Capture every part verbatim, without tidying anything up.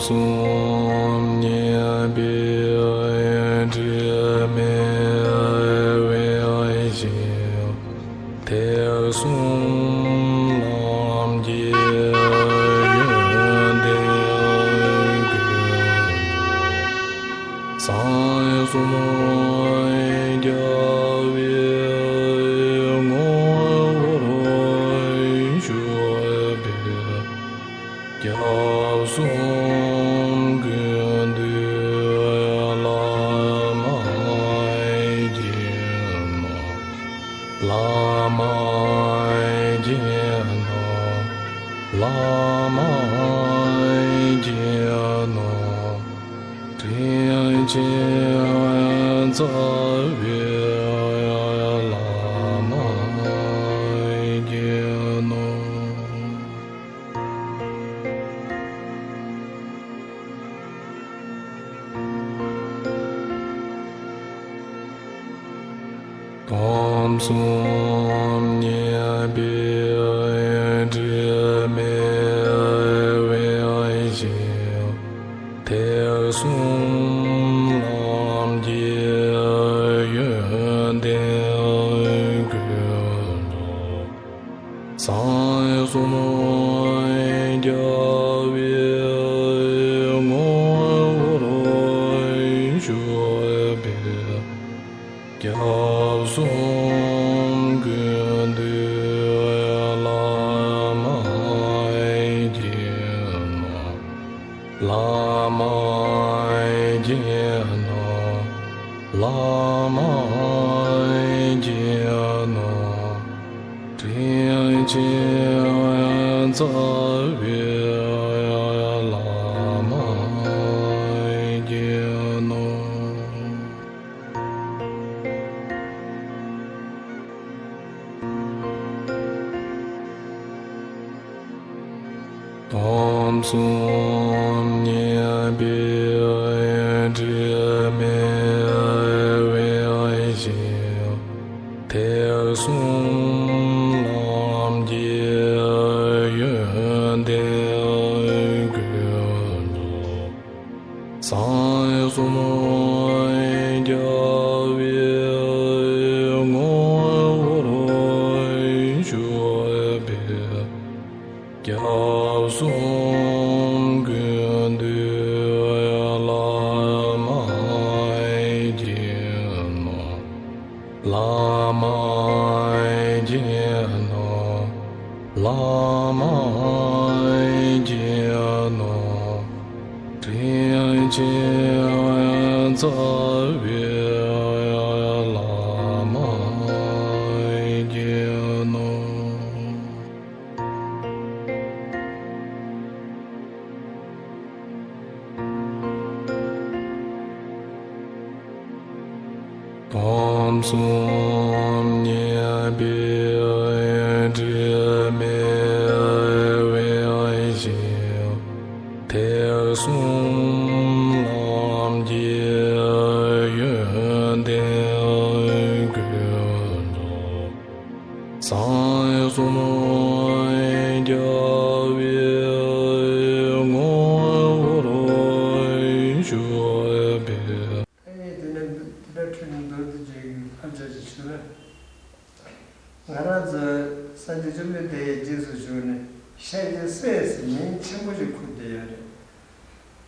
གསུམ་མྱེད་པའི་དྲི་མེད་འོད་ཞིག་དེར་གསུམ་ལམ་གྱི་ཡོན་ཏན་ཀུན་ཏུ་ས་གསུམ་རྒྱལ་བའི་ངོ་བོར་བཞུགས་པའི། སྐྱབས་གསུམ་ཀུན་འདུས་བླ་མ་མཁྱེན་ནོ། བླ་མ་མཁྱེན་ནོ། བླ་མ་མཁྱེན་ནོ། དྲིན་ཅན་རྩ་བའི་བླ་མ་མཁྱེན་ནོ། སྟོང་གསུམ་མྱེད་པའི་དྲི་མེད་འོད་ཞིག་དེར་གསུམ་ལམ་གྱི་ཡོན་ཏན་ཀུན་ཏུ་ས་གསུམ་རྒྱལ་བའི་ངོ་བོར་བཞུགས་པའི། སྐྱབས་གསུམ་ཀུན་འདུས་བླ་མ་མཁྱེན་ནོ། བླ་མ་མཁྱེན་ནོ། བླ་མ་མཁྱེན་ནོ། དྲིན་ཅན་རྩ་བའི་བླ་མ་མཁྱེན་ནོ། སྟོང་གསུམ་མྱེད་པའི་དྲི་མེད་འོད་ཞིག་དེར་གསུམ་ལམ་གྱི་ཡོན་ཏན་ཀུན་ཏུ་ས་གསུམ་རྒྱལ་བའི་ངོ་བོར་བཞུགས་པའི། སྐྱབས་གསུམ་ཀུན་འདུས་བླ་མ་མཁྱེན་ནོ། བླ་མ་མཁྱེན་ནོ། བླ་མ་མཁྱེན་ནོ། དྲིན་ཅན་རྩ་བའི་བླ་མ་མཁྱེན་ནོ། སྟོང་གསུམ་མྱེད་པའི་དྲི་མེད་འོད་ཞིག་དེར་གསུམ་ལམ་གྱི་ཡོན་ཏན་ཀུན་ཏུ་ས་གསུམ་རྒྱལ་བའི་ངོ་བོར་བཞུགས་པའི། ཨེ་དེ་ནས་དེ་འདྲ་འཕྲོས་ནས་མདོར་བསྡུས་ཀྱི་ལྷབ་བྱ་ཞིག་ཞུ་ན། ང་རང་ཚོ་སངས་རྒྱས་བཅོམ་ལྡན་འདས་ཀྱི་རྗེས་སུ་ཞུགས་ནས་ཤཱཀྱའི་སྲས་ཟེར་མིང་ཆེན་པོ་ཞིག་ཁུར་བསྡད་ཡོད་རེད།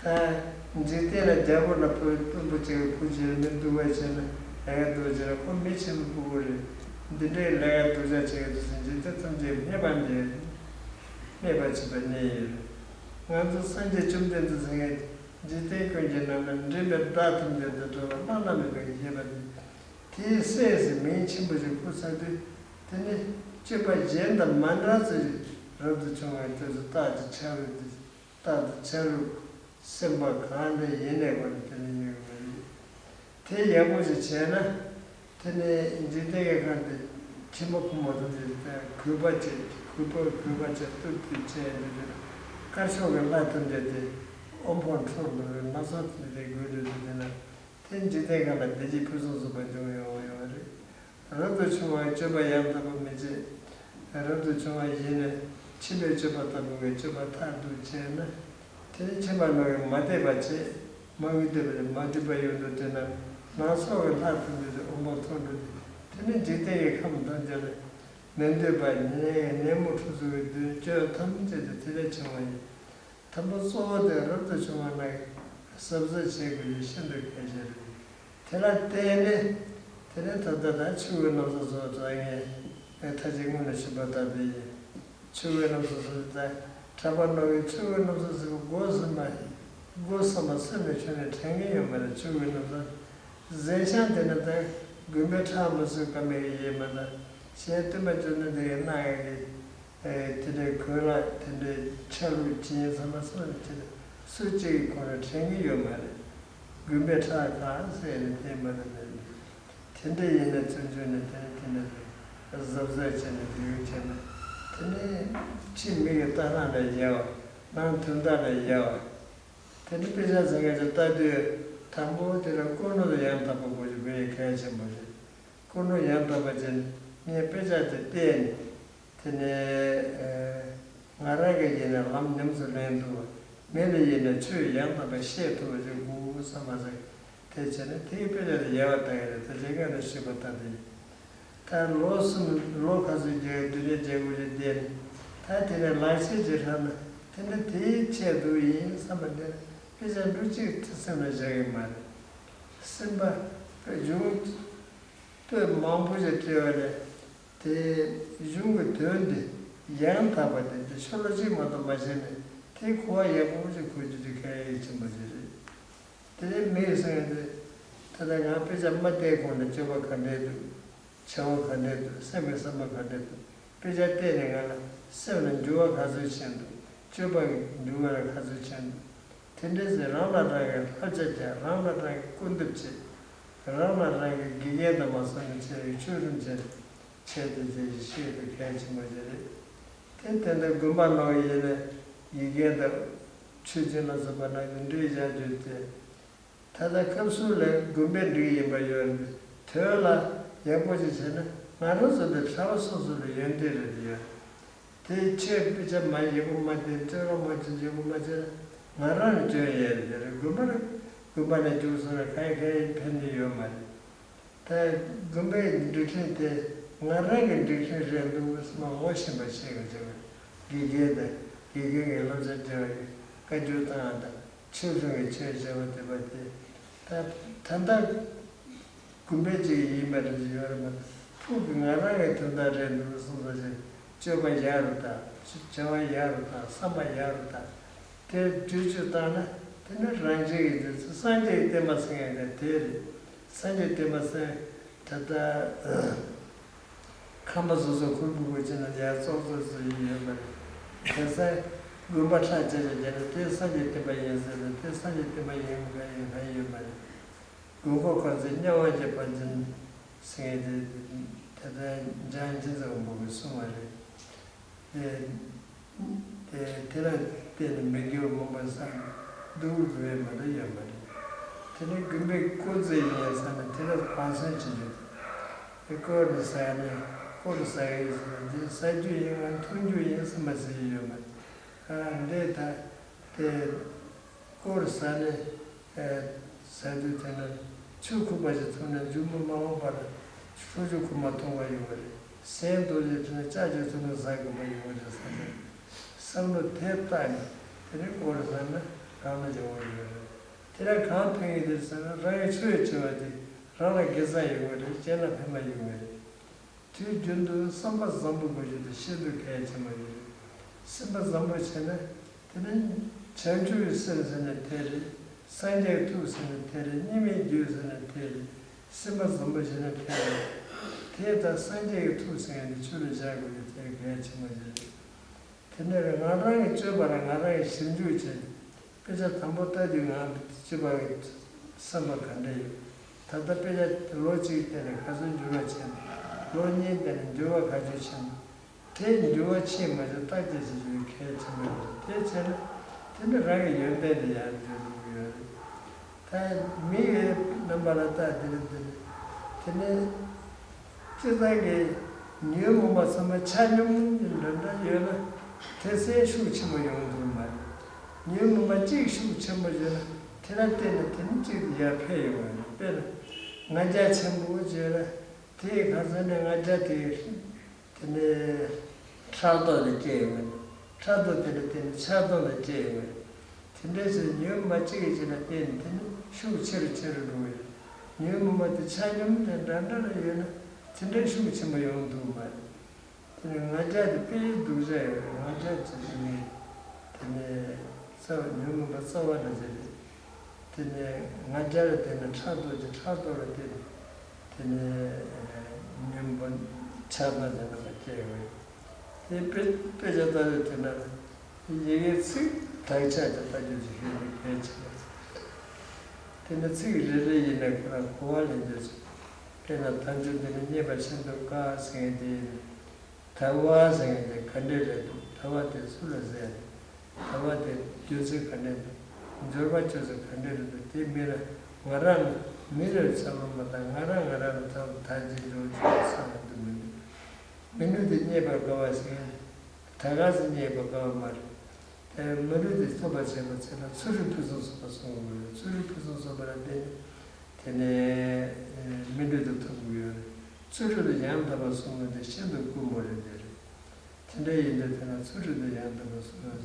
ད་འཇིག་རྟེན་ལ་རྒྱལ་པོ་ལ་བུ་དཔོན་པོ་ཅིག་གི་བུ་བྱས་ནས་མི་སྡུག་པ་བྱས་ན་ལས་ཀ་སྡུག་བྱས་ན་ཁོ་མི་ཆེན་པོ་སྤུ་གུ་རེད། འདི་འདྲའི་ལས་ཀ་སྡུག་ཅག་བྱེད་ཀྱི་འདུག་ཟེར་འཇིག་རྟེན་ཐམས་ཅད་སྨད་པ་འདི་སྨད་པ་བྱེད་པ་གནས་ཡིན། ང་ཚོ་སངས་རྒྱས་བཅོམ་ལྡན་འདས་ཟེར་མཁན་འཇིག་རྟེན་ཀུན་གྱི་ནང་ན་འདྲེན་པའི་སྒྲ་ཐམས་ཅད་དུ་གྲགས་པ་བླ་ན་མེད་པའི་གི་ཞེས་པ་འདི། དེའི་སྲས་ཟེར་མིང་ཆེན་པོ་ཞིག་ཁུར་ཚར་དུས། དེ་ནི་སྤྱོད་པ་གཞན་དང་མ་འདྲ་ཚུལ་རབ་ཏུ་བྱུང་བའི་དུས་སུ་རྟགས་ཀྱི་ཆ་ལུགས་དེ། རྟགས་དང་ཆ་ལུགས་སེམས་པ་གང་འདྲ་ཡིན་ནའི་སྒོ་ནས་དེ་ནི་ཡོད་པ་རེད། དེ་ཡག་པོ་ཞིག་བྱས་ན། དེ་ནི་འཇིག་རྟེན་གྱི་ཁམས་དེ་ཁྱིམ་པ་ཕོ་མོ་ཐམས་ཅད་དེ་གུས་པ་བྱས། གུས་པ་གུས་པ་བྱས། བཏུད་བཏུད་བྱས་ནས་དེ་དཀར་ཕྱོགས་ཀྱི་ལྷ་ཐམས་ཅད་དེ་དབུ་འཕང་མཐོ་རུ་འགྲོ་བའི་ལྷ་ཚོགས་དེ་འདྲའི་དགོས་འདོད་དུ་བྱས་ན། དེ་འཇིག་རྟེན་ཁམས་ལ་བདེ་སྐྱིད་ཕུན་སུམ་ཚོགས་པ་འབྱུང་ཡོང་ཡོད་རེད། རབ་ཏུ་བྱུང་བའི་སྤྱོད་པ་ཡང་དག་པ་མི་བྱེད། རབ་ཏུ་བྱུང་བ་ཡིན་ནས་ཕྱི་མའི་སྤྱོད་པ་ལྟ་བུ་བའི་སྤྱོད་པ་མཐར་ཐུག་བྱས་ན། དེ་ནས་ཕྱི་མ་ནོར་གྱིས་མ་བསྡད་པ་བྱས། མ་གི་བསྡད་པ་ལས་མ་འདུས་པ་ཡོད་དོ། དེ་ན་ནང་སོགས་ཀྱི་ལྷ་ཐམས་ཅད་དེ་དབང་པོ་ཐོབ་འགྲོ་སྟེ། དེ་ནས་འཇིག་རྟེན་གྱི་ཁམས་ཐམས་ཅད་ལ་མི་འདོད་པ་ནད་ནད་མུག་འཁྲུག་རྩོད་ཀྱི་གདོན་སྐྱོན་ཐམས་ཅད་དེ་དེ་ལས་བྱུང་བ་ཡིན། དང་པོ་གཙོ་བོ་དེ་རབ་ཏུ་བྱུང་བ་ན་གཟབ་གཟབ་བྱེད་དགོས་ཡ་ཤིན་ཏུ་གལ་ཆེ་རེད། དེ་ལ་བརྟེན་ནས་དེ་ནས་ད་ལྟ་ད་ཆུ་བོའི་རྣམ་གསུམ་སོགས་ད་ངས་མཐའ་གཅིག་སྔོན་ལ་ཞུས་པ་ལྟར་དེ་ཡིན། ཆུ་བོའི་རྣམ་གསུམ་སོགས་ད་གྲགས་པ་རྣོ་བའི་ཆུ་བོའི་རྣམ་གསུམ་སོགས་སྒོ་གསུམ་པ་སྒོ་གསུམ་པ་སེམས་ལ་ཆུ་ནས་དྲན་གྱི་ཡོད་མ་རེད། ཆུ་བོའི་རྣམ་གསུམ་གཟན་ཤམ་དེ་ནི་ད་དགོན་པའི་ཁྲག་མ་ཟུག་ཀ་མེད་ཀྱི་ཡས་མ་ད་གཞན་སྟོན་པ་བཅོ་ལྔ་དེ་ཡི་སྣ་ཡི་དེ་འདྲའི་གོས་ལ་དེ་འདྲའི་ཆ་ལུགས་ཅན་ཚང་མ་སོགས་ལ་ཅི་ལ་སུ་གཅིག་གིས་ཁོ་རང་དྲན་གྱི་ཡོད་མ་རེད། དགོན་པའི་ཁྲག་གང་ཟེར་ནས་བསྟན་པ་དང་འདྲ་ནས། དེ་འདྲ་ཡིན་ན་ཚུར་འཇུག་ནས་དེ་ནས་དེ་འདྲ་གཟབ་གཟབ་བྱས་ནས་འདུལ་བྱས་ན། དེ་ནས་ཕྱི་མིག་གི་ལྟ་སྟངས་ལ་ཡལ་བ། ནང་དོན་དག་ལ་ཡལ་བ། དེ་ནས་དཔེ་ཆ་ཟེར་མཁན་དེ་ལྟ་དུས་དང་པོ་དེ་ལ་ཀུན་སློང་དེ་ཡང་དག་པ་དགོས་རྒྱུ་དཔེ་གལ་ཆེན་པོ་རེད། ཀུན་སློང་ཡང་དག་པ་ཅན་ངས་དཔེ་ཆ་དེ་བལྟས་ནས། དེ་ནས་ང་རང་གིས་ཡིན་ན་ལམ་ཉམས་སུ་ལེན་ཐུབ་པ། མི་ལ་ཡིན་ན་ཆོས་ཡང་དག་པ་བཤད་ཐུབ་པ་ཅིག་དགོས་བསམ་པ་ཟེར། དེ་བྱས་ན་དེའི་དཔེ་ཆ་དེ་ཡལ་བ་ལྟ་ཡི་རེད། ད་ཅི་སྔ་ནས་ཞུས་པ་ལྟར་དེ་ཡིན། ད་ལོ་གསུམ་ལོ་ག་ཚོད་རྒྱག་དུས་ནས་རྒྱག་དགོས་ཀྱི་བསྡད་ནས། ད་དེ་ནས་ལག་ཆས་ཅིག་ཧྲ་ན་དེ་ནས་དེའི་ཆེད་དུ་ཡིན་བསམ་པ་འདི་ནས་དཔེ་ཆ་འབྲུ་གཅིག་སེམས་ལ་བཞག་གི་མ་རེད། སེམས་པ་གཞུང་དཔེ་མང་པོ་ཞིག་བྲིས་པ་ལས། དེ་གཞུང་གི་དོན་དེ་ཡང་དག་པ་དེ་འདི་ཤོ་ལོ་ཅིག་མ་གཏོགས་མ་བྱས་ནས་དེ་གོ་བ་ཡག་པོ་ཞིག་གོ་རྒྱུ་དེ་གལ་ཆེན་པོ་ཞིག་རེད། དེ་ནས་མིག་སེང་དེ་ད་ལྟ་ང་དཔེ་ཆ་མ་བལྟས་གོང་ནས་སྤྱོད་པ་ག་འདྲས་འདུག་བྱ་བ་ག་འདྲས་འདུག་སེམས་ཀྱི་བསམ་པ་ག་འདྲས་འདུག་དཔེ་ཆ་བལྟས་ནས་ང་ལ་སེམས་ལ་འགྱུར་བ་ག་ཚོད་ཕྱིན་འདུག་སྤྱོད་པ་གི་འགྱུར་བ་ལ་ག་ཚོད་ཕྱིན་འདུག་དེ་འདྲ་ཟེར་རང་ལ་རང་གིས་བསླབ་བྱ་རྒྱག་རང་ལ་རང་གིས་སྐུར་འདེབས་བྱེད། རང་ལ་རང་གིས་དགེ་རྒན་དང་མ་སོང་ནས་བྱས་པའི་ཆོས་རིམ་བྱས་བྱས་ཏེ་དེ་ཞིག་ཤེས་དགོས་གལ་ཆེན་པོ་ཞིག་རེད། དེ་དེ་འདྲ་དགོན་པ་ནང་ཡིན་ནས་དགེ་རྒན་དང་ཆོས་སྦྱིན་ལ་སོགས་པ་རྣམས་ཀྱིས་འགྲིག་བཞག་རྒྱུ་དེ། ད་ལྟ་སྐབས་སུ་ལས་དགོན་པའི་འགྲིག་ཡིན་པ་ཡོད་རེད། དོན་ལ་ཡག་པོ་ཅིག་བྱས་ན་ང་རང་ཚོ་འདི་གྲྭ་པ་སོ་སོ་ལ་ཡོན་ཏན་རེད་ཡོད། དེ་ཆོས་དཔེ་ཆ་མ་ཡག་པོ་མ་བལྟས་རྩོད་རོགས་མ་བྱེད་ཡག་པོ་མ་བྱས་ན་ང་རང་ནས་སྐྱོན་ཡོད་རེད། དགོན་པ་རེད། དགོན་པ་ནས་རྒྱུགས་སོང་ན་ག་ཡེ་ག་ཡེ་ཕན་ནི་ཡོད་མ་རེད། ད་དགོན་པའི་འགྲིག་མཁན་དེ་ང་རང་གི་འགྲིག་མཁན་རེད་འདུག་སེམས་ངོ་ཤེས་པ་ཤེས་དགོས་ཀྱི་རེད། དགེ་རྒན་དང་དགེ་རྒན་གྱི་བསླབ་བྱ་སྤྲད་པ་ཡིན། བཀའ་བཀྱོན་བཏང་བ་དང་ཆོས་གསུང་གི་ཆོས་བྱ་བ་དེ་པ་དེ། ད་ད་ལྟ་དགོན་པའི་ཅིག་ཡིན་པ་རེད་ཡོད་རེད་མ་གཏོགས་ཕུགས་ཀྱི་ང་རང་གི་དོན་དག་རེད་འདུག་སེམས་ཚོར་ཞིག་སྤྱོད་པ་ཡག་རུ་དང་བྱ་བ་ཡག་རུ་དང་བསམ་པ་ཡག་རུ་དང་། དེ་བསྒྱུར་བཅོས་བཏང་ན་དེ་ནི་རང་བཞིན་གྱི་འདུ་ཚུལ་སངས་རྒྱས་ཀྱི་བསྟན་པ་ཟེར་མཁན་དེ་དེ་རེད། སངས་རྒྱས་བསྟན་པ་ཟེར་ད་ལྟ་ཁམས་པ་སོ་སོ་ཁུར་པོ་དགོས་ཀྱི་ན་ཡར་ཙོག་ཙོག་ཙོག་ཡིན་ཡོད་པ་རེད། དེང་སང་དགོན་པ་ཁྲག་ཆ་ཆ་བརྒྱབ་ན་དེ་སངས་རྒྱས་བསྟན་པ་ཡིན་ཟེར་ན་དེ་སངས་རྒྱས་བསྟན་པ་ཡིན་ག་ཡིན་ག་ཡོད་པ་རེད། དགོན་པ་ཁོ་ཚོས་དམྱལ་བ་གྱི་ཕན་ཚུན་ཟེར་མཁན་དེ་ད་ལྟ་འཇང་མཁྱེན་བརྩེ་དབང་པོ་གིས་གསུངས་པ་རེད། དེ་དེ་དེ་ལ་བརྟེན་ནས་མི་དགེ་བ་མང་པོ་བསགས་ནས་སྡུག་རུ་འགྲོ་ཡས་མ་གཏོགས་ཡོད་མ་རེད། དེ་ནས་དགོན་པའི་སྐོར་ཚོ་ཡིན་ཡང་ཟེར་ན་དེ་ལ་བག་ཟོན་བྱེད་རྒྱུ་དེ་སྐོར་རུ་ཟ་ནས་སྐོར་རུ་ཟ་ཡས་ཟེར་ན་འདི་ཟ་རྒྱུ་ཡིན་ང་འཐུང་རྒྱུ་ཡིན་ཟེར་མ་ཟེར་ཡས་ཡོད་མ་རེད། ཨ་འདི་ད་དེ། སྐོར་ཟ་ནས་ཟ་དུས་དེ་ན་ཆུ་ཁུག་པ་ཞིག་འཐུང་ན་མཇུག་མ་མ་འོངས་པར་ཁྲུ་ཆུ་ཁུག་མ་འཐུང་བ་ཡོང་གི་རེད། ཟན་རྡོ་རྗེ་འཐུང་ན་ལྕགས་ཀྱི་འཐུང་ན་ཟ་དགོས་པ་ཡོང་གི་རེད་བསམ་ནས་བསམ་བློ་དེ་བཏང་ནས་དེ་ནས་སྐོར་ཟ་ན་རང་ལ་ཡོང་གི་ཡོད་རེད། དེ་ལ་གང་ཕན་གྱི་རེད་ཟེར་ན་རང་གི་ཆོས་བྱེད་པ་དེ་རང་ལ་དགེ་རྩ་ཡོང་གི་རེད། གཞན་ལ་ཕན་པ་ཡོང་གི་རེད། དུས་རྒྱུན་དུ་བསམ་པ་བཟང་པོ་དགོས་རྒྱུ་དེ་ཤིན་ཏུ་གལ་ཆེན་པོ་ཡིན། སེམས་པ་བཟང་པོ་བྱས་ན་དེ་ནི་བྱང་ཆུབ་ཀྱི་སེམས་ཟེར་ན་དེ་རེད། སངས་རྒྱས་ཐུགས་ཟེར་ན་དེ་རེད། སྙིགས་མའི་རྒྱུ་ཟེར་ན་དེ་རེད། སེམས་པ་བཟང་པོ་བྱས་ན་དེ་རེད། དེ་ལྟར་སངས་རྒྱས་ཀྱི་ཐུགས་ཟེར་མཁན་དེ་ཆོས་ལ་བཞག་དགོས་རྒྱུ་དེ་གལ་ཆེན་པོ་ཡིན། དེ་ནས་ང་རང་གི་སྤྱོད་པ་ལ་ང་རང་གིས་ཞིབ་འཇུག་བྱས་ནས་དཔེ་ཆ་དང་པོ་ལྟ་དུས་ང་སྤྱོད་པ་གི་བསམ་པ་ག་འདྲ་ཡོད། ད་ལྟ་དཔེ་ཆ་ལོ་གཅིག་བལྟས་ནས་ག་ཚོད་འགྱུར་བ་ཕྱིན། ལོ་གཉིས་བལྟས་ནས་འགྱུར་བ་ག་ཚོད་ཕྱིན། དེ་འགྱུར་བ་ཕྱིན་མ་ཕྱིན་བརྟག་དཔྱད་བྱེད་རྒྱུ་གལ་ཆེན་པོ་རེད། དེ་བྱས་ན་དེ་ནི་རང་གི་ཡོན་ཏན་དེ་ཡར་འགྲོ་གི་ཡོད་རེད། ད་མི་ཡི་རྣམ་པ་ལ་ལྟ་དེ་རེད་དེ་རེད། དེ་ནས་སྤྱིར་བཏང་གི་ཉོན་མོངས་པ་ཚང་མ་ཆ་སྙོམས་འདྲ་འདྲ་ཡོད་ན་དེ་སེལ་ཤུགས་ཆེན་པོ་ཡོང་ཐུབ་མ་རེད། ཉོན་མོངས་པ་གཅིག་ཤུགས་ཆེན་པོ་བྱུང་ན་དེ་ལ་བརྟེན་ནས་དེ་ནི་གཅིག་ཡར་འཕེལ་ཡོང་བ་རེད། དཔེར་ན་ང་རྒྱལ་ཆེན་པོ་བྱས་ན་དེའི་ཁ་སང་ནས་ང་རྒྱལ་དེ་དེ་ནས་ཕྲག་དོག་ལ་སྐྱེ་ཡོང་བ། ཕྲག་དོག་དེ་ལ་བརྟེན་ནས་ཆགས་སྡང་ལ་སྐྱེ་ཡོང་བ། དེ་འདྲའི་ཚེ་ཉོན་མོངས་པ་གཅིག་གི་རྐྱེན་ལ་བརྟེན་ནས་དེ་ནི་ཤུགས་ཆེ་རུ་ཆེ་རུ་འགྲོ་བས། ཉོན་མོངས་པ་དེ་ཆ་སྙོམས་དེ་འདྲ་འདྲ་ལ་ཡོད་ན་དེ་འདྲའི་ཤུགས་ཆེན་པོ་ཡོང་འདུག་མ་རེད། དེ་ནས་ང་རྒྱལ་དེ་དཔེ་སྡུག་ཅག་ཡོད་རེད། ང་རྒྱལ་ཅེས་ཟེར་ནས་དེ་ནས་རྩ་བ་ཉོན་མོངས་པ་རྩ་བ་ནས་ཟེར་རེད། དེ་ནས་ང་རྒྱལ་ལ་བརྟེན་ནས་ཕྲག་དོག་ཅིག་ཕྲག་དོག་ལ་བརྟེན་ནས་དེ་ནས་ཉོན་མོངས་པ་ཆགས་སྡང་ཟེར་ན་མ་སྐྱེ་བས། དེ་དཔེ་དཔེ་ཆ་ལྟ་རེད་དེ་ན་ཡི་གེ་ཚིག་དག་ཆ་དེ་ལྟ་རྒྱུ་ཅིག་ཤེས་ནས་གལ་ཆེ་བ། དེ་ནས་ཚིག་རེ་རེ་ཡིན་ན་ཁོ་རང་གོ་བ་ལེན་རྒྱུ་ཅིག་དཔེར་ན་དལ་འབྱོར་འདི་ནི་རྙེད་པར་ཤིན་ཏུ་དཀའ་ཟེར་མཁན་དེ་ཡིན། དལ་བ་ཟེར་མཁན་དེ་ག་འདྲས་རེད་འདུག་དལ་བ་དེ་སུ་ལ་ཟེར། དལ་བ་དེ་བརྗོད་ཚུལ་ག་འདྲས་འདུག་འབྱོར་པ་སྤྱོད་ཚུལ་ག་འདྲས་རེད་འདུག་དེ་མི་ར་ང་རང་ནི་མི་རེར་འཚམ་པོ་མ་གཏོགས་ང་རང་ང་རང་ལ་འཚམ་པོ་ཐག་གཅིག་འགྲོ་ཆོག་བསམ་ཡོང་དུ་མི་འདུག་མི་ནུས་དེ་རྙེད་པར་དཀའ་བ་ཟེར་མཁན་དེ་ག་ག་ཟེ་རྙེད་པར་དཀའ་བ་མ་རེད། དེ་མི་ལུས་དེ་ཐོབ་པར་བྱེད་པར་བྱེད་ན་ཚུལ་ཁྲིམས་ཕུན་སུམ་ཚོགས་པ་སྲུང་དགོས། ཚུལ་ཁྲིམས་ཕུན་སུམ་ཚོགས་པ་ལ་བརྟེན་ནས་དེ་ནས་སྨིན་གྲོལ་དུ་ཐོབ་དགོས་ཡོད་རེད། ཚུལ་ཁྲིམས་དེ་ཡང་དག་པར་སྲུང་བ་དེ་ཤིན་ཏུ་དཀོན་པོ་རེད་དེ་རེད། དེ་འདྲ་ཡིན་དུས་དེ་ན་ཚུལ་ཁྲིམས་དེ་ཡང་དག་པར་སྲུང་བ་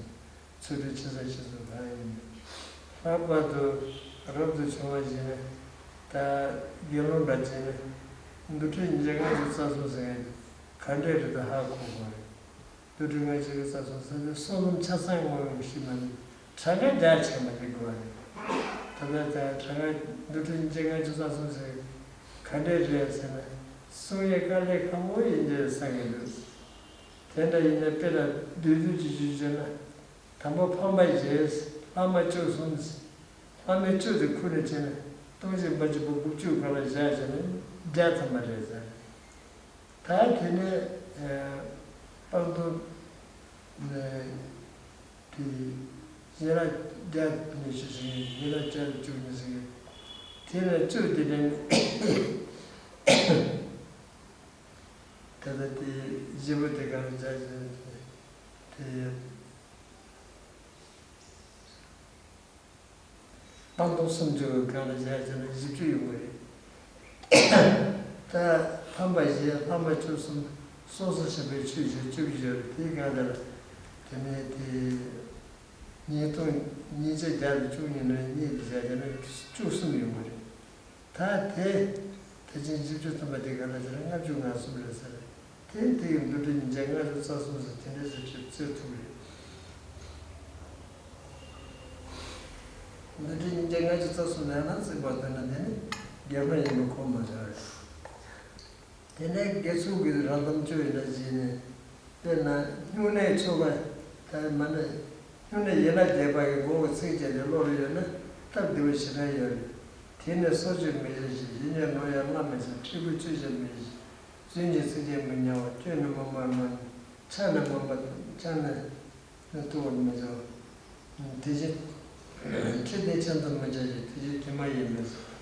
ཚུལ་ཁྲིམས་ཆེ་ས་ཆེ་ས་གང་ཡིན་ནས་ལྷག་པར་དུ་རབ་ཏུ་བྱུང་བ་ཞིག་ནས་ད་དགེ་སློང་འདྲ་བྱས་ནས་འདུལ་ཁྲིམས་ཉིས་བརྒྱ་ལྔ་བཅུ་རྩ་གསུམ་ཟེར་མཁན་དེ་ག་འདྲས་རེད་དུ་ཧ་གོ་དགོས་རེད། འདུལ་ཁྲིམས་ལྔ་བཅུ་རྩ་གསུམ་ཟེར་དུས་སོ་ནམ་ཆ་ཚང་ངོ་ཡོང་ཤེས་མ་ནི་གྲངས་ཀ་རྒྱ་ཆེ་མ་ཞིག་དགོས་པ་རེད། ད་ལྟ་ད་གྲངས་ཀ་འདུལ་ཁྲིམས་ཉིས་བརྒྱ་ལྔ་བཅུ་རྩ་གསུམ་ཟེར་ག་འདྲས་རེད་ཟེར་ན་གསུང་ཡས་དཀའ་ལས་ཁག་པོ་ཡིན་གྱི་བསམ་གྱི་འདུག་དེ་འདྲ་ཡིན་ན་དཔེ་ལ་བསྡུས་བསྡུས་ཀྱི་ཞུས་བྱས་ན་དང་པོ་ཕམ་པ་བཞི། ལྷག་མ་བཅུ་གསུམ། ལྷག་མའི་བཅུ་དེ་ཁུར་ནས་བྱས་ན་སྟོང་བཞི་མ་བཅུ་པོ་དགུ་བཅུ་གང་ལ་བཞག་བྱས་ན་བརྒྱ་ཐམ་པ་རེད་ཟེར། ད་དེ་ནས་ཨ་སྤངས་རྟོགས་ནས་དེ་ཡན་ལག་བརྒྱ་ཉི་ཤུ་ཟེར་མཁན། ཡན་ལག་བརྒྱ་བཅུ་གཉིས་ཟེར་མཁན། དེ་ནས་བཅུ་དེ་ནས་ད་ལྟ་དེ་བཞི་པོ་དེ་གང་ལ་བཞག་བྱས་ན་དེ། སྤངས་རྟོགས་སུམ་ཅུ་གང་ལ་བཞག་བྱས་ན་བཞི་བཅུ་ཡོང་གི་རེད། ད་ཕམ་པ་བཞི། ལྷག་མ་བཅུ་གསུམ། སོ་སོར་ཞེན་པའི་ཆོས་བཞི་བཅུ་བཞི་རེད། དེའི་སྒང་དེ་ལ་དེ་ནས་དེ་ཉིས་སྟོང་ཉིས་བརྒྱ་བརྒྱ་དང་བཅུ་གཉིས་ནས་གཉིས་དེ་བཞག་བྱས་ན་བཅུ་གསུམ་ཡོང་གི་རེད། ད་དེ་དེ་བཞིན་བཞི་བཅུ་ཐམ་པ་དེ་ག་ལ་ཟེར་ན་ལྔ་བཅུ་ང་གསུམ་རེད་ཟེར། དེ་དེ་ཡི་འདུལ་ཁྲིམས་ཉིས་བརྒྱ་ལྔ་བཅུ་རྩ་གསུམ་ཟེར་དེ་འདྲས་ཟེར་ཁྲིད་བརྩི་ཐུབ་རེད། འདུལ་ཁྲིམས་ཉིས་བརྒྱ་ལྔ་བཅུ་རྩ་གསུམ་ལ་ཡང་ན་བརྩིས་པ་ལྟར་ན་དེ་ནི་རྒྱ་མ་ཡིན་པ་ཁོ་མ་ཆགས་རེད། དེ་ནས་དགེ་ཚུལ་གྱི་རབ་དམ་བཅུ་ཡིན་ན་བཞི་ནས། དཔེར་ན་སྨྱུང་གནས་ཆོ་ག་ད་མ་ནི་སྨྱུང་གནས་ཡན་ལག་བརྒྱད་པ་གི་མགོ་གི་ཚིགས་བཅད་དེ་ཀློག་རྒྱུ་ཡོད་ན་སྟབས་བདེ་པོ་ཞེ་དྲག་ཡོད་རེད། དེ་ནས་སྲོག་གཅོད་མི་བྱ་ཞིང་། ཡིད་གཉིས་ནོར་ཡང་བླ་མེད་ཅིང་། ཁྲི་གུ་བཅུ་བྱེད་མི་བྱ་ཞིང་། རྫུན་གྱི་ཚིག་བཅད་མི་སྨྲ་བ། སྐྱོན་ནི་སྨོན་པར་སྨྲ། ཕྱག་ནི་སྨོན་པ་ཕྱག་ནི་ནི་བཏུ་བར་མི་བྱ་བ། དེ་བཞིན་ཁྲི་སྟེང་ཆེན་དུ་མི་བྱ་ཞིང་། དེ་བཞིན་དྲི་མ་ཡིས་མི་ཟ།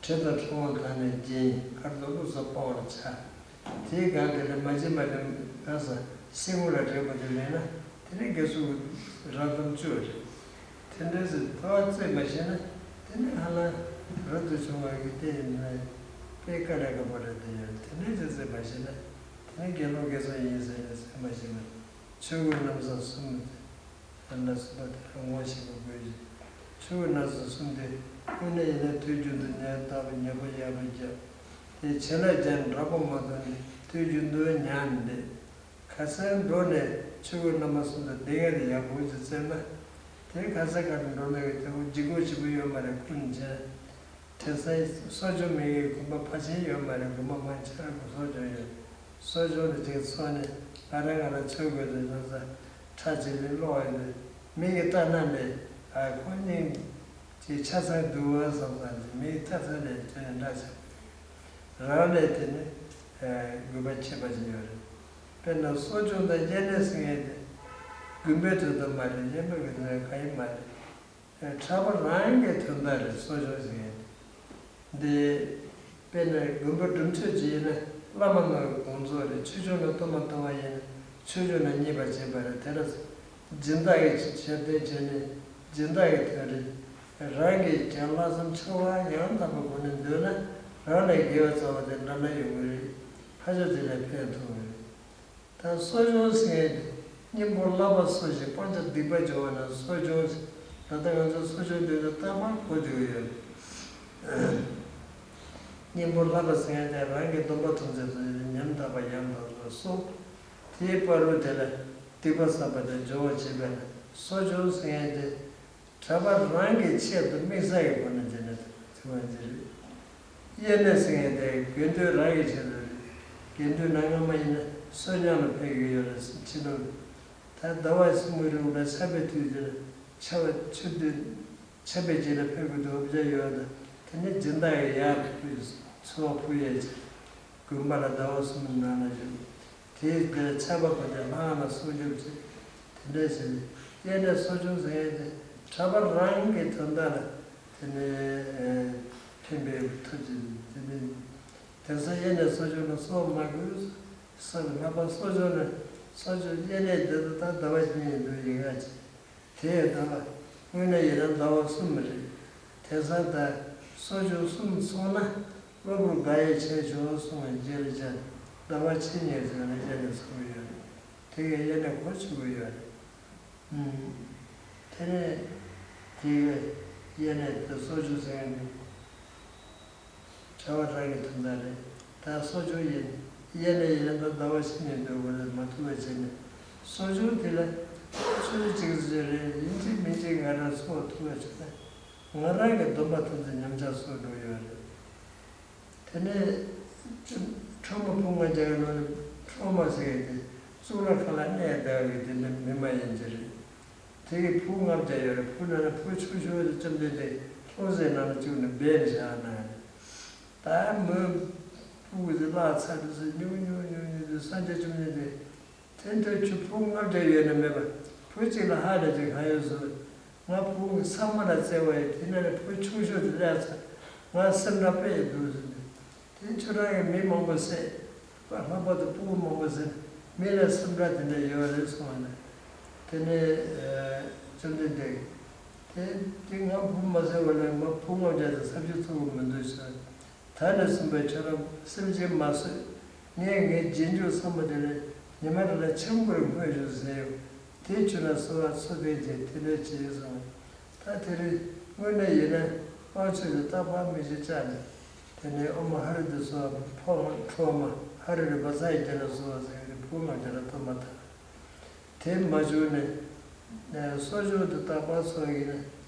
གྲི་དང་ཕྲེང་བ་དག་ནི་བརྒྱན། མཁར་དང་ལུགས་སུ་སྤང་བར་བྱ། དེའི་སྒང་དེ་ལ་མ་བྱིན་པ་ལས་ག་ས་སེ་གོལ་ལ་བྲེགས་པ་དེ་ལེན་ན་དེ་ནི་དགེ་ཚུལ་གྱི་རབ་དམ་བཅུ་རེད། དེ་འདྲ་ཟེར་ཐོ་བ་བརྩིས་མ་ཤེས་ན་དེ་ནི་ཧ་ལམ་རབ་ཏུ་བྱུང་བ་གི་སྟེང་ནས་དཔེ་དཀའ་ལས་ཁག་པོ་རེད་དེ་ཡོད། དེ་འདྲ་ཟེར་བརྩིས་མ་ཤེས་ན་དེ་ནི་དགེ་སློང་དགེ་ཚུལ་ཡིན་ཟེར་ནས་བརྩིས་མ་ཤེས་ན། ཆོས་གོས་རྣམ་གསུམ་གསུམ་ལ་སོགས་པ་དེ་ལ་ངོ་ཤེས་པ་དགོས་ཀྱི། ཆོས་གོས་རྣམ་གསུམ་གསུམ་དེ་དངོས་གནས་ཡིན་ན་དུས་རྒྱུན་དུ་ཉ་བཏགས་པའི་ཉ་པ་ཡ་བ་བརྒྱབ། དེ་བྱིན་རླབས་ཅན་འདྲ་པོ་མ་གཏོགས་ནི་དུས་རྒྱུན་དུ་ཉ་འདི་ཁ་སང་འགྲོ་ནས་ཆོས་གོས་རྣམ་པ་གསུམ་དང་སྡེ་ལྔ་དེ་ཡག་པོ་ཞིག་བཙལ་ན། དེ་ཁ་སང་ཁ་ནས་འགྲོ་ནས་དེ་འོ་ལྗིད་ཁོག་ཞེ་པོ་ཡོད་མ་རེད། ཀུན་མཁྱེན། དེ་སང་གསོ་སྦྱོང་མི་ཡི་དགོན་པ་ཕལ་ཆེར་ཡོད་མ་རེད། དགོན་པ་མང་ཆེ་ར་གསོ་སྦྱོང་ཡོད། གསོ་སྦྱོང་ནི་ཅིག་ཚོགས་ནས་ང་རང་ང་རང་ཚོད་དགོས་དུས་ལོ་ཙཱ་ཁྲ་ཅིག་ལས་ཀློག་ཡོད་དུས་མི་གིས་ལྟ་ན་ནི་ཨ་ཁོ་སྙིང་ཅིག་ཆ་ཚང་འདུག་བ་བསམ་བསམ་ནས་མི་གིས་ལྟ་ཚར་ནས་དེ་ནི་འདྲ་ཆགས་པ་རེད། རང་ལས་དེ་ནི་དགོས་པ་ཁྱད་པར་ཅིག་ཡོད་རེད། དཔེར་ན་གསོ་སྦྱོང་དང་དབྱར་གནས་ཟེར་མཁན་དེ་དགོན་པའི་དོན་དག་མ་རེད། གཞན་པའི་གི་དོན་དག་གང་ཡང་མ་རེད། གྲྭ་པ་རང་གི་དོན་དག་རེད། གསོ་སྦྱོང་ཟེར་མཁན་འདི། དཔེར་ན་དགོན་པ་སྒྲུབ་མཆོད་ཅིག་ཡིན་ན་བླ་མ་རྣམས་ཀྱི་དགོངས་རྫོགས་རེད། ཆོས་སྐྱོང་ལ་གཏོར་མ་གཏོང་བ་ཡིན་ན་ཆོས་སྐྱོང་ལ་མཉེས་པར་བྱེད་པ་རེད། དེ་ལ་སྦྱིན་བདག་གི་ཞབས་བརྟན་བྱས་ནས་ སྦྱིན་བདག་གི་དོན་རེད། རང་གིས་ཀྱང་ལྷག་བསམ་ཆེ་བ་ཡང་དག་པའི་སྒོ་ནས་འདོན་ན་རང་ལས་དགེ་བ་རྩ་བ་དེ་འདྲ་ན་ཡོང་གི་རེད། ཕ་ཆོས་དེ་ལས་ཕན་ཐོགས་གི་རེད། ད་གསོ་སྦྱོང་ཟེར་མཁན་དེ་གཉེན་པོ་བསླབ་པ་གསོ་ཞིང་སྤང་བྱ་སྡིག་པ་སྦྱོང་བ་ན་གསོ་སྦྱོང་ཟེར། ད་ལྟ་ང་ཚོ་གསོ་སྦྱོང་འདོན་ན་རྟག་པར་གོ་བསྡད་ཀྱི་ཡོད་རེད། གཉེན་པོ་བསླབ་པ་ཟེར་མཁན་དེ་རང་གི་སྡོམ་པ་མཐུན་ཚད་དུ་ཉམས་དག་པ་ཡང་དག་པར་གསོ། དེའི་བར་དུ་དེ་ལ་སྡིག་པ་བསགས་པ་དེ་སྦྱོང་བ་བྱེད་པས་ན་གསོ་སྦྱོང་ཟེར་མཁན་དེ་གྲྭ་པ་རང་གི་ཆེད་དུ་དམིགས་བསལ་གྱི་སྒོ་ནས་བྱས་ནས་ཐུབ་པ་ཅིག་རེད། དབྱེར་གནས་ཟེར་མཁན་དེ་དགེ་འདུན་རང་གི་ཆེད་དུ་རེད། དགེ་འདུན་ནང་སྔ་མ་ཡིན་ན་བསོད་སྙོམས་ལ་ཕེབས་ཀྱི་ཡོད་རེད། ཕྱི་ལོགས་ད་ཟླ་བ་གསུམ་གྱི་རིང་ལ་ཆར་པའི་དུས་དེར་ཆར་པ་ཆུ་དུས་ཆར་པའི་རྗེས་ལ་ཕེབས་དགོས་འདུག་བྱ་ཡོད་ད། དེ་ནས་སྦྱིན་བདག་གིས་ཡར་ཕུལ་འཚོ་བ་ཕུལ་ཡས་ཀྱི་དགོན་པ་ལ་ཟླ་བ་གསུམ་ནང་ལ་བཞུགས། དེའི་དེར་ཆར་པ་གོན་ཏེ་ལྷང་ལ་སྲུང་སྐྱོབ་བྱེད། དེ་འདྲ་བྱས་ནས་དབྱེར་གནས་གསོ་སྦྱོང་ཟེར་ཡས་དེ་གྲྭ་པ་རང་གི་དོན་དག་ལ་དེ་ནས་ཕན་པའི་ཐབས་ཀྱིས་དེ་ནས་དེང་སང་དབྱེར་གནས་གསོ་སྦྱོང་ལ་གསོ་བ་མ་དགོས། ས་ལ་ལྷག་པར་གསོ་སྦྱོང་ནི་གསོ་སྦྱོང་དབྱེར་གནས་འདི་ལྟར་ཟླ་བ་གཉིས་ཡིན་དུས་ཡིན་ང་ཅི། དེ་ཡང་ཟླ་བ་དངོས་གནས་ཡིན་ན་ཟླ་བ་གསུམ་རེད། དེང་སང་ད་གསོ་སྦྱོང་གསུམ་སོང་ན་གློ་བུར་དགག་དབྱེ་བྱས་ཆོག་གསུངས་པའི་རྗེས་ལ་བྱས་ཟླ་བ་ཕྱེད་གཉིས་ཟེར་ནས་དབྱེར་གནས་ཚུགས་ཀྱི་ཡོད་རེད། དེ་གས་དབྱེར་གནས་གོ་ཆོད་ཀྱི་ཡོད་རེད། ཨུམ། དེ་ནས་དེ་གས་དབྱེར་གནས་དེ་གསོ་སྦྱོང་ཟེར་ཡ་ནི། བྱ་བ་རང་གི་དོན་དག་རེད། ད་གསོ་སྦྱོང་ཡིན། དབྱེར་གནས་ཡིན་ན་ད་ཟླ་བ་ཕྱེད་གཉིས་སྡོད་དགོས་རེད་མ་ཐུབ་པ་བྱས་ནས། གསོ་སྦྱོང་དེ་ལ་ཆུ་ཚོད་གཅིག་ཙམ་རེད། ཡིན་གཅིག་མིན་གཅིག་ང་རང་འཚོ་བ་ཐུབ་པ་བྱུང་ན་ང་རང་གི་སྡོམ་པ་ཐམས་ཅད་ཉམས་ཆག་སོགས་འགྲོ་ཡོད་རེད། དེ་ནས་ཁྲོ་མོ་ཕུང་ང་རྒྱལ་ལོ་ནི་ཁྲོ་མོ་ཟེར་གི་དེ་གཙུག་ལག་ཁང་ལ་གནས་བསྡད་པའི་དེ་ནི་མི་མ་ཡིན་གྱི་རེད། དེ་གི་ཕུང་ལྔ་བརྒྱ་ཡོད་རེད། ཕུང་ནང་ན་ཕུང་ཆུང་ཆུང་དེ་བཅོམ་ལྡན་འདས་ལྷུང་བཟེད་ནང་ལ་བཅུག་ནས་སྦས་ནས་བཞག་གནང་ཡོད་རེད། ད་མོས་ཕུང་གི་བརླག་ཚར་དུས་སུ་ཉུང་ཉུང་ཉུང་ཉུང་དུ་སངས་རྒྱས་བཅོམ་ལྡན་འདས་དེ་འདྲ་ཁྱོད་ཕུང་ལྔ་བརྒྱ་ཡོད་ན་མེད་པ་ཕུང་གཅིག་ལ་ཧ་ལས་ཅིག་གང་ཡོད་ཟེར། ང་ཕུང་གི་ཚང་མ་ལ་བརྩེ་བ་ཡོད། དེ་ནས་ནི་ཕུང་ཆུང་ཤོས་དེ་ལས་ཚར། ང་སེམས་ཁྲལ་དཔེ་ཡོད་འདུག་ཟེར་ནས། དེ་ཁྱོད་རང་གིས་མི་མང་པོ་བསད། ལྷག་པར་དུ་ཕྲུ་གུ་མང་པོ་བསད་ན་མི་ལ་སེམས་ཁྲལ་དེ་འདྲ་ཡོད་རེད་གསུངས་པ་ནས། དེ་ནས་བཅོམ་ལྡན་འདས་ཀྱིས་དེ་དེ་ང་ཕྲུ་གུ་མ་བསད་པ་ལས་ང་ཕྲུ་གུ་ལྔ་བརྒྱ་དང་ས་བཅུ་ཚུགས་ཀྱི་མི་འདུག་ཟེར། ད་ནས་བཟུང་སྦེ་ཁྱོད་རང་སེམས་ཅན་མ་གསོད། ངས་ངའི་རྗེས་འཇུག་ཚང་མ་དེ་ལས་ཉི་མ་རེ་ལ་ཆང་ཕོར་སྔོན་ཞིག་བཟས་ཡོང་། དེ་བྱུང་ན་གསོལ་བ་འཚོ་བསྟེན་བྱས་དེ་འདྲ་བྱས་སོང་། ད་དེ་རིང་དངོས་གནས་ཡིན་ན་དབང་ཆོག་གི་རྟག་པར་མི་ཞིག་བཅར་ནས། དེ་ནས་ཨོཾ་ཧ་རི་དེ་སོགས་ཕོ་ཁྲོ་མ་ཧ་རི་རི་བ་ས་ཡི་རྒྱ་ལ་སོགས་ཟེར་བའི་ཕུང་ལྔ་བརྒྱ་ལ་གཏོར་མ་བཏང་། དེ་མ་བྱུང་ནས་གསོ་སྦྱོང་དུ་རྟག་པར་འཚོ་བ་ཡིན་ན་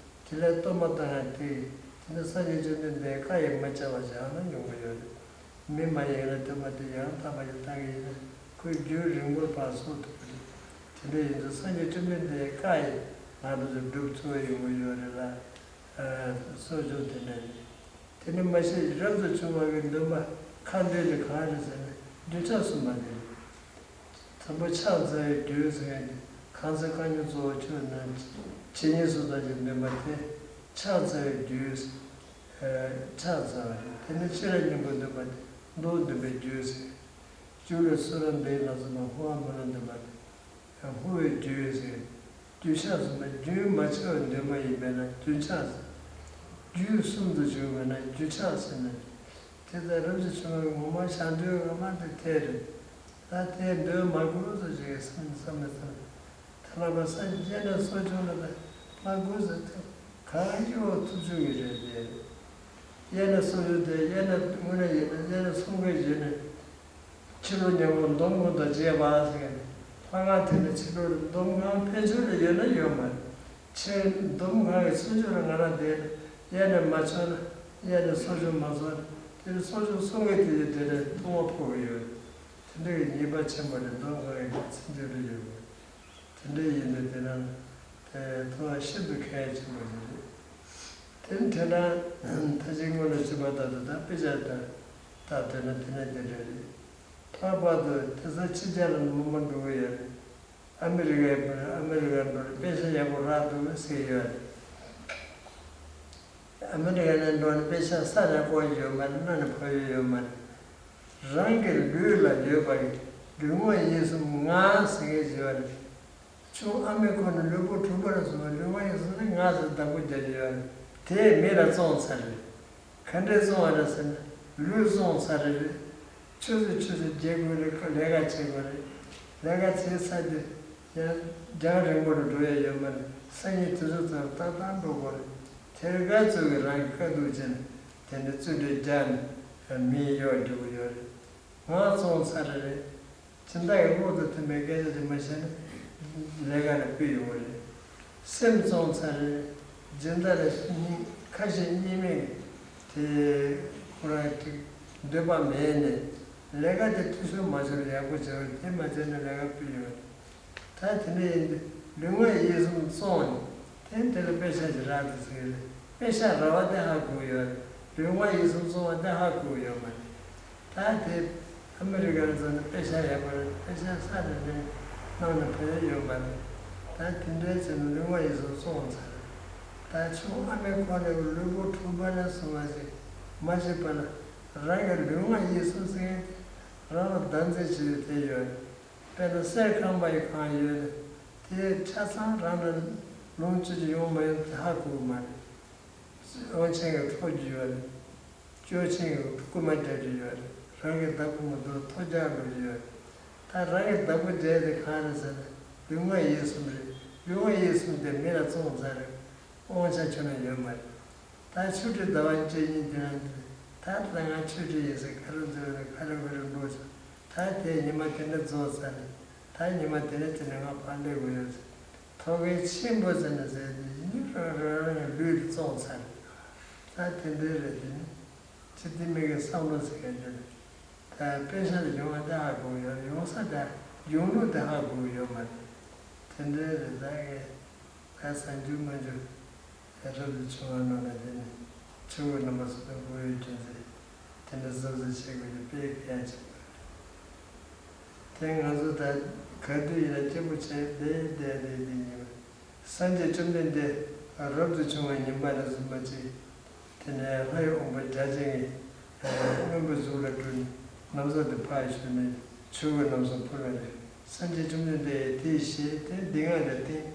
དེ་ལས་གཏོར་མ་བཏང་ཡང་དེ་དེ་ནི་སངས་རྒྱས་བཅོམ་ལྡན་འདས་བཀའ་ཡིས་མ་བཅག་པ་ཞིག་ཨ་ན་ཡོང་གི་ཡོད་རེད། མི་མ་ཡིན་ན་གཏོར་མ་དེ་ཡང་དག་པ་ཞིག་བཏང་གི་ཡིན་ན་ཁོས་རྒྱུན་རིང་པོར་བར་གསོག་ཐུབ་ཀྱི་རེད། དེ་འདྲ་ཡིན་ཙང་སངས་རྒྱས་བཅོམ་ལྡན་འདས་བཀའ་ཡིས་ང་རང་ཚོ་སྒྲུབ་ཚུགས་པ་ཡོང་གི་ཡོད་རེད་ལ། གསོ་སྦྱོང་དེ་འདྲ་རེད། དེ་ནི་མ་གཞི་རབ་ཏུ་བྱུང་བ་གི་འདུན་པ་ཁ་འདོན་ནི་གང་རེད་ཟེར་ན་རྒྱུན་ཆགས་སུ་མ་འདི་རེད། དང་པོ་ཕྱག་འཚལ་བའི་རྒྱུན་ཟེར་མཁན་དེ་གང་ཚེ་བཀའ་ཉོན་གཙོ་བོ་ཁྱོད་རྣམས་ཇི་སྙེད་སུ་དག་གི་འདུན་པ་དེ་ཕྱག་འཚལ་བའི་རྒྱུན། ཕྱག་འཚལ་བ་རེད། དེ་ནི་ཤེས་རབ་སྙིང་པོའི་འདུན་པ་དེ་མདོ་འདུན་པའི་རྒྱུན་ཟེར། རྒྱུད་ལ་གསུང་རབ་འདིའི་ལམ་ཟེར་ན་ཧོ་ཨ་མ་ལ་འདུན་པ་དེ། ཧོ་བའི་རྒྱུན་ཟེར། རྒྱུན་ཆགས་ཟེར་ན་རྒྱུན་མ་ཆགས་པའི་འདུན་པ་ཡིན་པས་ན་རྒྱུན་ཆགས་ཟེར། རྒྱུད་གསུམ་དུ་བྱུང་བས་ན་རྒྱུན་ཆགས་ཟེར་ན། དེ་ལྟར་རབ་ཏུ་བྱུང་བའི་ངོ་མ་བྱ་འདུལ་བ་མ་དེ་དེ་རེད། ད་དེ་འདོན་མ་དགོས་སོ་ཞེས་བསམ་བསམ་མི་ཚང་། ད་ལྷག་པ་སངས་རྒྱས་ནས་གསོ་སྦྱོང་ལ་ད་མ་དགོས་ཟེར་ཏེ་གང་གིས་འོ་ཐུབ་ཆོག་གི་རེད་དེ། དབྱར་གནས་གསོ་སྦྱོང་དེ་དབྱར་གནས་དངོས་གནས་ཡིན་ན་དབྱར་གནས་སྲུང་མཁན་བྱས་ནས། ཕྱི་ལོ་ཉིས་སྟོང་འདོམ་ངོ་དང་བཅས་པ་ཟེར་མཁན་ལྷ་ཁང་དེ་ནི་ཕྱི་ལོ་འདོམ་ཁང་ཕན་ཆད་ལ་ཡོད་ན་ཡོད་མ་རེད། ཕྱིར་འདོམ་ཁང་གི་ཚུན་ཆད་ལ་ང་རང་བསྡད་ནས་དབྱར་གནས་མ་ཆོད་ན་དབྱར་གནས་གསོ་སྦྱོང་མ་ཚོགས་ན་དེ་ནི་གསོ་སྦྱོང་གསུང་མཁན་དེ་ཡི་དེ་ལས་ལྟུང་བ་ཕོག་གི་ཡོད། དེ་འདྲ་གི་ཉེས་པ་ཆེན་པོ་རེད། འདོམ་ཁང་གི་ཚུན་ཆད་ལ་ཡོད་མ་རེད། དེ་འདྲ་ཡིན་དུས་དེ་རང་དེ་ཐོག་ཤིན་ཏུ་གལ་ཆེན་པོ་ཞིག་རེད། དེ་ནི་དེ་རང་ད་ཅི་སྔོན་ལ་ཞུས་པ་ལྟར་དུ་ད་དཔེ་ཆ་ལྟར་ལྟར་དོན་ན་དེ་ནས་དེ་འདྲ་རེད། ལྷག་པར་དུ་དེང་སང་ཕྱི་རྒྱལ་ལ་མི་མང་འགྲོ་གི་ཡོད་རེད། ཨ་མི་རི་ཀའི་ཨ་མི་རི་ཀ་འགྲོ་ནས་དཔེ་ཆ་ཡག་པོ་རག་འདུག་ཟེར་གྱི་ཡོད་རེད། ཨ་མི་རི་ཀ་ནས་འགྲོ་ནས་དཔེ་ཆ་ས་ནས་བཀོག་ཡོད་མ་རེད། སྣ་ནས་ཕབ་ཡོད་ཡོད་མ་རེད། རང་གི་ལུས་ལ་ཡོད་པ་ལུས་ངག་ཡིད་གསུམ་ངག་ཟེར་མཁན་ཞིག་ཡོད་རེད། ཆུང་ཨ་མའི་ཁོག་ནས་ལུས་པོ་གྲུམ་པ་ལ་སོང་བ་ལུས་ངག་ཡིད་གསུམ་ནི་ངག་ཟེར་བདག་པོ་རྒྱག་གི་ཡོད་རེད། དེས་མི་ལ་བཙོང་ཚར་རེད། ག་འདྲས་བཙོང་བ་རེད་ཟེར་ན། ལུས་བཙོང་ཚར་རེད། ཆུ་ཚོད་ཆུ་ཚོད་བརྗེ་དགོས་རེད། ལས་ཀ་བྱེད་དགོས་རེད། ལས་ཀ་བྱས་ཚར་དུས་ཡང་རྒྱང་རིང་པོ་ལ་འགྲོ་ཡ་ཡོད་མ་རེད། སང་ཉིན་དུས་ཚོད་ཙམ་ཏག་ཏག་འགྲོ་དགོས་རེད། དེར་དགའ་ཚོད་ཀྱིས་རང་གི་དཀའ་སྡུག་བྱས་ནས་དེ་འདྲ་རྩོད་འགྲན་རྒྱག་ནས་མི་གཡོག་རྒྱུག་གི་ཡོད་རེད། ངག་བཙོང་ཚར་རེད། སྦྱིན་བདག་གི་བློ་དང་མཐུན་པའི་སྐད་ཆ་ཅིག་མ་བཤད་ན་ལས་ཀ་ལ་སྤུས་ཡོང་གི་རེད། སེམས་བཙོང་ཚར་རེད། སྦྱིན་བདག་ལ་སྙིང་ཁ་ཞེ་གཉིས་མེད་ཀྱི་དེ་ཁོ་རང་ཅིག་འདོད་པ་མེད་ནས་ལས་ཀ་དེ་འཐུས་ཤོར་མ་ཤོར་ཡག་པོ་བྱེད་རོགས། དེ་མ་བྱས་ན་ལས་ཀ་སྤུས་ཡོང་གི་རེད། ད་དེ་འདྲ་ཡིན་དུས་ལུས་ངག་ཡིད་གསུམ་བཙོང་ནས་དེ་དེ་ལ་དཔེ་ཆ་ཞིག་རག་དུས་ཟེར་གི་རེད། དཔེ་ཆ་རག་པ་དེ་ཧ་གོ་གི་ཡོད་རེད། ལུས་ངག་ཡིད་གསུམ་བཙོང་བ་དེ་ཧ་གོ་གི་ཡོད་མ་རེད། ད་དེ་ཨ་མི་རི་ཀ་ལ་འཛུལ་ནས་དཔེ་ཆ་ཡག་པོ་རེད། དཔེ་ཆ་ས་ནས་ནས་གནང་ནས་བོད་ཡོད་མ་རེད། ད་དེ་འདྲའི་བྱས་ནས་ལུས་ངག་ཡིད་གསུམ་བཙོང་ཚར་རེད། ད་ཆུང་ཨ་མའི་ཁོག་ནས་ལུས་པོ་གྲུམ་པ་ནས་བཟུང་བ་ཞིག་མ་ཤེས་པ་ལ་རང་གི་ལུས་ངག་ཡིད་གསུམ་ཟེར་མཁན་དེ་རང་ལ་བདག་འཛིན་བྱེད་ཡོད་དེ་ཡོད་རེད། དཔེར་ན་གསེར་ཁང་པ་ཡི་གང་ཡོད་ན་དེ་ཆ་ཚང་རང་ལ་ལོངས་སྤྱོད་ཀྱི་ཡོང་མ་ཡོང་དེ་ཧ་གོ་གི་མ་རེད། དབང་ཆེན་གྱིས་འཕྲོག་རྒྱུ་ཡོད་རེད། སྐྱོ་ཆེན་གྱིས་རྐུ་མ་རྒྱག་རྒྱུ་ཡོད་རེད། རང་གི་བདག་པོ་མ་གཏོགས་ཐོ་རྒྱག་འགྲོ་རྒྱུ་ཡོད་རེད། ད་རང་གི་བདག་པོ་རྒྱག་དེ་གང་རེད་ཟེར་ན་ལུས་ངག་ཡིད་གསུམ་རེད། ལུས་ངག་ཡིད་གསུམ་དེ་མི་ལ་བཙོང་ཚར་རེད། དབང་ཆ་ཁྱོན་ནས་ཡོད་མ་རེད། ད་ཆོས་ཁྲིད་ཟླ་བ་བཅུ་གཉིས་དེ་ན་འདི་ད་ལྟ་ང་ཆོས་ཁྲིད་ཡིན་ཟེར་ག་རེ་འཛུལ་རེད། ག་རེ་ག་རེ་འགྲོ་ཟེར། ད་དེ་ཉི་མ་དེ་འདྲ་རྫོགས་ཚར་རེད། ད་ཉི་མ་དེ་འདྲ་དེ་ནས་ང་ཕར་སླེབས་དགོས་ཡོད་ཟེར། ཐོག་ཁའི་ཆེན་པོ་ཟེར་ནས་ཟེར་དེ་ཡིན་རང་རང་རང་ལུས་ལ་བཙོང་ཚར་རེད། ད་དེ་འདྲ་རེད། དེ་ནི་ཅི་སྟེ་མི་གི་བསམ་བློ་ཟེར་མཁན་དེ་རེད། ད་དཔེ་ཆ་ལ་ཡོང་བ་དེ་ཧ་གོ་ཡོད་རེད། ཡོང་ས་དེ་ཡོང་ལུགས་དེ་ཧ་གོ་ཡོད་མ་རེད། དེ་འདྲ་རེད། ད་ངས་ད་གསར་འགྱུར་མ་འགྱུར་ད་རབ་ཏུ་བྱུང་བ་རྣམས་ལ་དེ་ནི་ཆུ་བོ་རྣམ་པ་སོ་སོ་བོད་ཡུལ་ཁྱོད་ཚེ་དེ་འདྲ་གཟབ་གཟབ་བྱེད་དགོས་ཀྱི་དཔེ་གལ་ཆེན་པོ་རེད། དེ་ང་ཚོ་ད་ག་དུས་ཡིན་ན་སྐྱིད་པོ་བྱས་བསྡད་བསྡད་བསྡད་བསྡད་ཉིན་པ། སངས་རྒྱས་བཅོམ་ལྡན་འདས་རབ་ཏུ་བྱུང་བའི་ཉིན་པ་ནས་བཟུང་བ་ཅིག་དེ་ནས་ལྷའི་དབང་པོ་བརྒྱ་བྱིན་གྱིས་སྔོན་པོ་གཟུགས་ལ་སྤྲུལ་ནས་ན་བཟའ་དེ་ཕར་ཞོན་ནས་ཆུ་བོ་རྣམ་གསུམ་ཕུལ་བ་རེད། སངས་རྒྱས་བཅོམ་ལྡན་འདས་ཀྱིས་དེ་བཞེས་ཏེ་འདི་སྔ་ནས་བསྟན།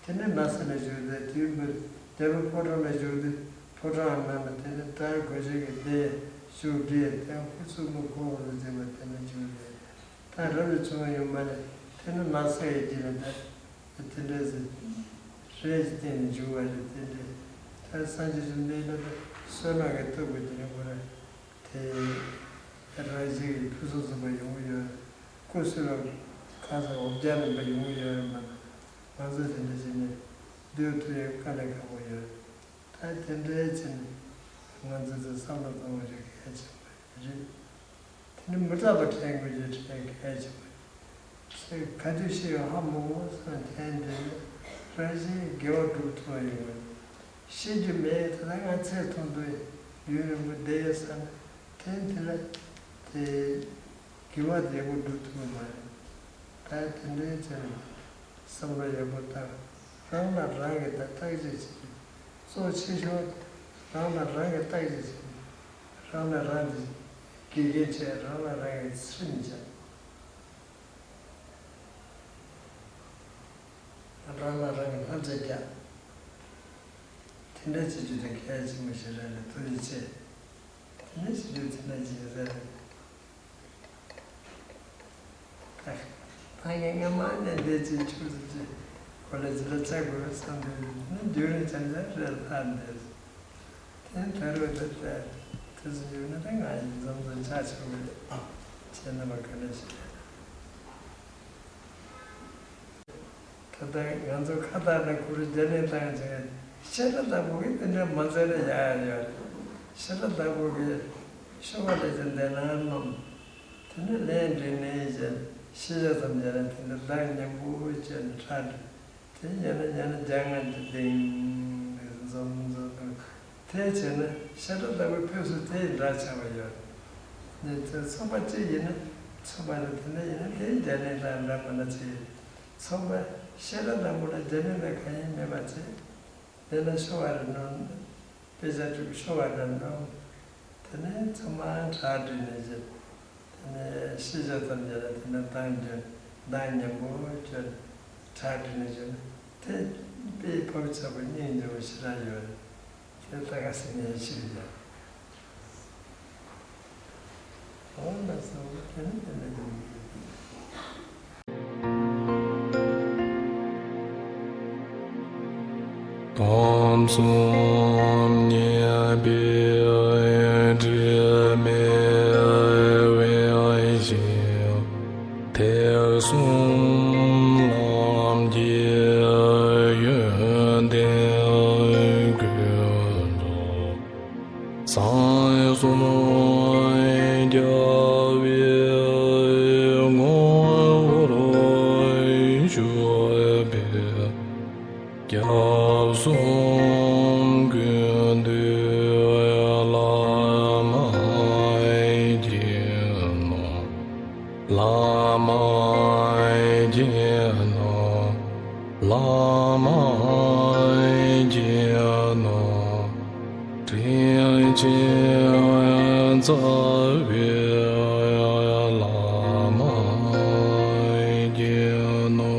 དེ་ནས་ནགས་ཚལ་ལ་བཞུགས་ཏེ་དུས་འདིར་རྒྱལ་པོའི་ཕོ་བྲང་ལ་བཞུགས་ཏེ་ཕོ་བྲང་ནང་ལ་དེ་ནས་དར་གོས་ཆེན་གྱི་སྡེ་བཞུགས་ཏེ་དེ་ཧུ་ཚུགས་མི་ཁོ་བོ་ལ་འཛིན་པ་དེ་ནས་བཞུགས་ཏེ། ད་རབ་ཏུ་བྱུང་བ་ཡོད་མ་རེད། དེ་ནི་ནགས་ཚལ་གྱི་དཀྱིལ་ལ་ད་དེ་འདྲ་ཟེར་རས་ཀྱི་སྟེང་ནས་བཞུགས་པ་རེད། དེ་འདྲ་ད་སངས་རྒྱས་བཅོམ་ལྡན་འདས་ལ་བསོད་ནམས་ཀྱི་སྟོབས་ཀྱིས་དེ་ནི་ཁོ་རང་དེ་རང་བཞིན་གྱིས་ཕུན་སུམ་ཚོགས་པ་ཡོང་གི་ཡོད་རེད། སྐུ་གསོལ་བ་ཁ་སང་འོ་བརྒྱ་ལེན་པ་ཡོང་གི་ཡོད་རེད་མ་གཏོགས་ང་ཚོ་དེ་འདྲ་བྱས་ནས་སྡོད་ཐུབ་ཡག་དཀའ་ལས་ཁག་པོ་ཡོད་རེད། ད་དེ་འདྲའི་ཆེད་ནས་ང་ཚོས་ཚོ་བསམ་བློ་གཏོང་བ་ཞིག་གལ་ཆེན་པོ་རེད། དེ་ནི་མི་རྟག་པ་དྲན་དགོས་ཀྱི་དྲན་གལ་ཆེན་པོ་རེད། ཁ་ཐུག་ཤེས་ཡོང་ཧ་མི་གོ་བསམ་དྲན་དེ་ནི་རང་བཞིན་དགེ་བ་སྒྲུབ་ཐུབ་པ་ཡོང་བ་རེད། ཤེས་རྒྱུ་མེད། ད་ལྟ་ང་ཚེ་ཐུང་ཐུང་ཡུན་རིང་པོ་བསྡད་ཡོད་ས་ན་དེ་དེ་ལ་དེ། དགེ་བ་དེ་ཡག་པོ་སྒྲུབ་ཐུབ་ཀྱི་མ་རེད། ད་དེ་འདྲའི་ཆ་ནས་བསམ་བློ་ཡག་པོ་བཏང་། རང་ལ་རང་གིས་ད་བརྟག་དཔྱད་བྱེད། གཙོ་ཆེ་ཤོས་དེ་རང་ལ་རང་གིས་བརྟག་དཔྱད་བྱེད། རང་ལ་རང་གིས་དགེ་རྒན་བྱས། རང་ལ་རང་གིས་ཚུལ་མི་བྱ། རང་ལ་རང་གིས་བསླབ་བྱ་རྒྱག། དེ་འདྲ་བྱེད་རྒྱུ་དེ་གལ་ཆེན་པོ་ཞིག་རེད་ལ་ཐུགས་རྗེ་ཆེ། དེ་འདྲ་བྱེད་རྒྱུ་དེ་འདྲ་ཞིག་རེད། ད་ངས་སྔ་མ་ནས་འདས་ཅིག་ཆུ་ཚོད་ཅིག་གོ་ལ་ཅིག་ལ་ཆ་དགོས་བསམ་དུས་ནི་རྒྱུན་རིང་ཆ་ཆ་རེད་ལྷག་འདས། དེ་ད་རུང་ད་ལྟ་དུས་སུ་ཡོད་ན་ད་ང་ཡི་འཛོམས་འཛོམས་ཆ་ཆོག་གི་རེད། བྱས་ན་མ་ག་འདྲ་ཞིག་རེད། ད་ལྟ་ང་ཚོ་ཁ་བཏགས་ནས་གུ་རུ་རྒྱ་གླིང་བཏང་བྱས་ཤ་ཁྲག་བདག་པོ་གིས་དེ་འདྲ་མ་མཛད་ན་ཡག་ཡོད་རེད། ཤ་ཁྲག་བདག་པོ་གིས་ཤོ་བ་ལས་ཀྱང་བདེ་ལ་སྣོམ། དེ་ནས་ལན་འདྲི་ནས་བྱས་ཤེས་བྱ་ཙམ་བྱས་ན་དེ་འདྲ་བདག་ཉམས་པོ་བྱས་ནས་ཁྲག་འདྲི། དེ་ཡིན་ན་ཡིན་ན་རྒྱ་ང་འདི་ལྡིང་འཛོམས་འཛོམས་འདུག་དེ་བྱས་ན་ཤ་ཁྲག་བདག་པོའི་ཕེབས་བསུ་དེ་འདྲ་ཆགས་པ་ཡོད་རེད། དེ་ཚོགས་པ་གཅིག་ཡིན་ན་ཚོགས་པ་ལ་དེ་འདྲ་ཡིན་ན་དེ་རྒྱ་གླིང་དང་འདྲ་མི་འདྲ་ཆགས་ཡོད་རེད། ཚོགས་པ་ཤ་ཁྲག་བདག་པོ་ལ་རྒྱ་གླིང་དང་གང་ཡིན་མེད་པ་བྱས། དེ་ལ་ཤོ་བ་རེ་སྣོམ། དཔེ་ཆ་སྒྲུབ་ཤོ་བ་རེ་སྣོམ། དེ་ནས་ཚང་མ་གྲ་སྒྲིག་ནས་བྱས། དེ་ནས་ཤེས་བྱ་ཙམ་བྱས་ན་དེ་ནས་མདང་བསྐྱོན། མདང་ཉམས་པོ་བསྐྱོན། གྲ་སྒྲིག་ནས་བྱུང་ན་དེ་དཔེ་ཕབ་ཚ་པོ་སྙིང་རྗེ་པོ་ཞེ་དྲག་ཡོད་རེད། དེ་ད་ག་སེ་ནས་ཕྱིར་ཡ། འོ་ན་སོ་དེ་ནི་དེ་ལས་ཀྱང་མི་ཡོད། ཁམས་གསུམ་མཉེས་པའི་དྲི་མེད་འོད་ཞིག། ཐེག་གསུམ་ལམ་གྱི་ཡོན་ཏན་ཀུན་རྫོགས། གསང་གསུམ་རྒྱལ་བའི་ངོ་བོར་བཞུགས་པའི། སྐྱབས་གསུམ་ཀུན་འདུས་བླ་མ་མཁྱེན་ནོ། བླ་མ་མཁྱེན་ནོ། བླ་མ་མཁྱེན་ནོ། དྲིན་ཅན་རྩ་བའི་བླ་མ་མཁྱེན་ནོ།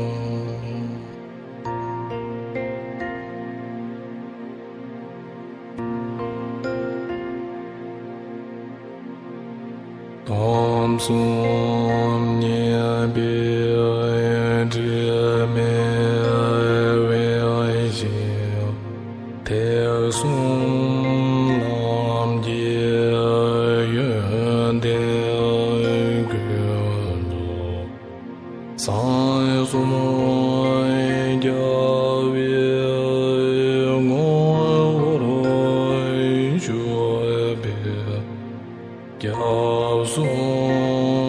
ཁམས་གསུམ་མཉེས་པའི་དྲི་མེད་འོད་ཞིག། ཐེག་གསུམ་ལམ་གྱི་ཡོན་ཏན་ཀུན་རྫོགས། གསང་གསུམ་རྒྱལ་བའི་ངོ་བོར་བཞུགས་པའི། སྐྱབས་གསུམ་